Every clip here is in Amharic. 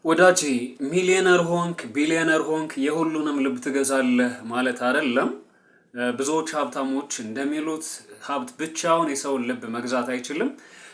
ወዳጄ፣ ሚሊዮነር ሆንክ ቢሊዮነር ሆንክ የሁሉንም ልብ ትገዛለህ ማለት አይደለም። ብዙዎች ሀብታሞች እንደሚሉት ሀብት ብቻውን የሰውን ልብ መግዛት አይችልም።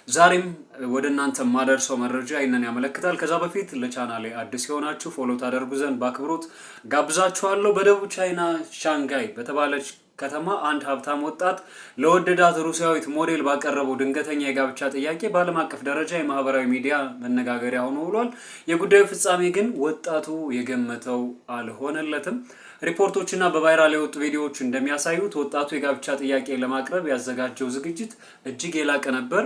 ዛሬም ወደ እናንተ የማደርሰው መረጃ ይህንን ያመለክታል። ከዛ በፊት ለቻናሌ አዲስ የሆናችሁ follow ታደርጉ ዘንድ በአክብሮት ጋብዛችኋለሁ። በደቡብ ቻይና ሻንጋይ በተባለች ከተማ አንድ ሀብታም ወጣት ለወደዳት ሩሲያዊት ሞዴል ባቀረበው ድንገተኛ የጋብቻ ጥያቄ በዓለም አቀፍ ደረጃ የማህበራዊ ሚዲያ መነጋገሪያ ሆኖ ውሏል። የጉዳዩ ፍጻሜ ግን ወጣቱ የገመተው አልሆነለትም። ሪፖርቶችና በ viral የወጡ ቪዲዮዎች እንደሚያሳዩት ወጣቱ የጋብቻ ጥያቄ ለማቅረብ ያዘጋጀው ዝግጅት እጅግ የላቀ ነበር።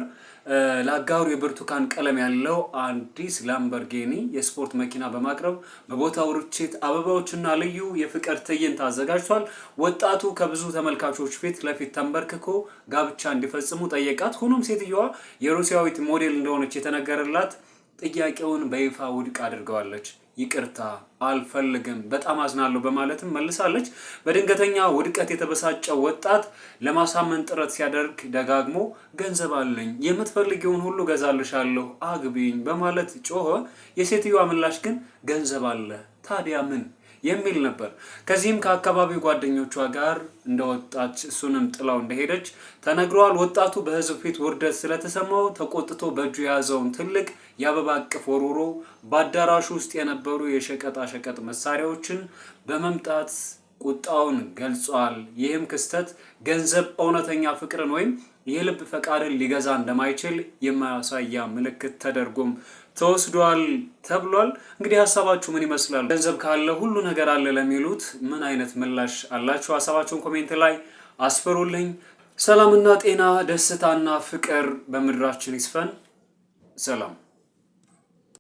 ለአጋሩ የብርቱካን ቀለም ያለው አዲስ ላምበርጊኒ የስፖርት መኪና በማቅረብ በቦታው ርችት፣ አበባዎችና ልዩ የፍቅር ትዕይንት አዘጋጅቷል። ወጣቱ ከብዙ ተመልካቾች ፊት ለፊት ተንበርክኮ ጋብቻ እንዲፈጽሙ ጠየቃት። ሆኖም ሴትየዋ የሩሲያዊት ሞዴል እንደሆነች የተነገረላት ጥያቄውን በይፋ ውድቅ አድርገዋለች። ይቅርታ አልፈልግም፣ በጣም አዝናለሁ በማለትም መልሳለች። በድንገተኛ ውድቀት የተበሳጨው ወጣት ለማሳመን ጥረት ሲያደርግ ደጋግሞ ገንዘብ አለኝ፣ የምትፈልጊውን ሁሉ ገዛልሻለሁ፣ አግቢኝ በማለት ጮኸ። የሴትዮዋ ምላሽ ግን ገንዘብ አለ ታዲያ ምን የሚል ነበር። ከዚህም ከአካባቢው ጓደኞቿ ጋር እንደወጣች እሱንም ጥላው እንደሄደች ተነግሯል። ወጣቱ በሕዝብ ፊት ውርደት ስለተሰማው ተቆጥቶ በእጁ የያዘውን ትልቅ የአበባ እቅፍ ወርውሮ በአዳራሹ ውስጥ የነበሩ የሸቀጣሸቀጥ መሳሪያዎችን በመምጣት ቁጣውን ገልጿል። ይህም ክስተት ገንዘብ እውነተኛ ፍቅርን ወይም የልብ ፈቃድን ሊገዛ እንደማይችል የማያሳያ ምልክት ተደርጎም ተወስዷል ተብሏል። እንግዲህ ሀሳባችሁ ምን ይመስላል? ገንዘብ ካለ ሁሉ ነገር አለ ለሚሉት ምን አይነት ምላሽ አላችሁ? ሀሳባችሁን comment ላይ አስፍሩልኝ። ሰላምና ጤና፣ ደስታና ፍቅር በምድራችን ይስፈን። ሰላም።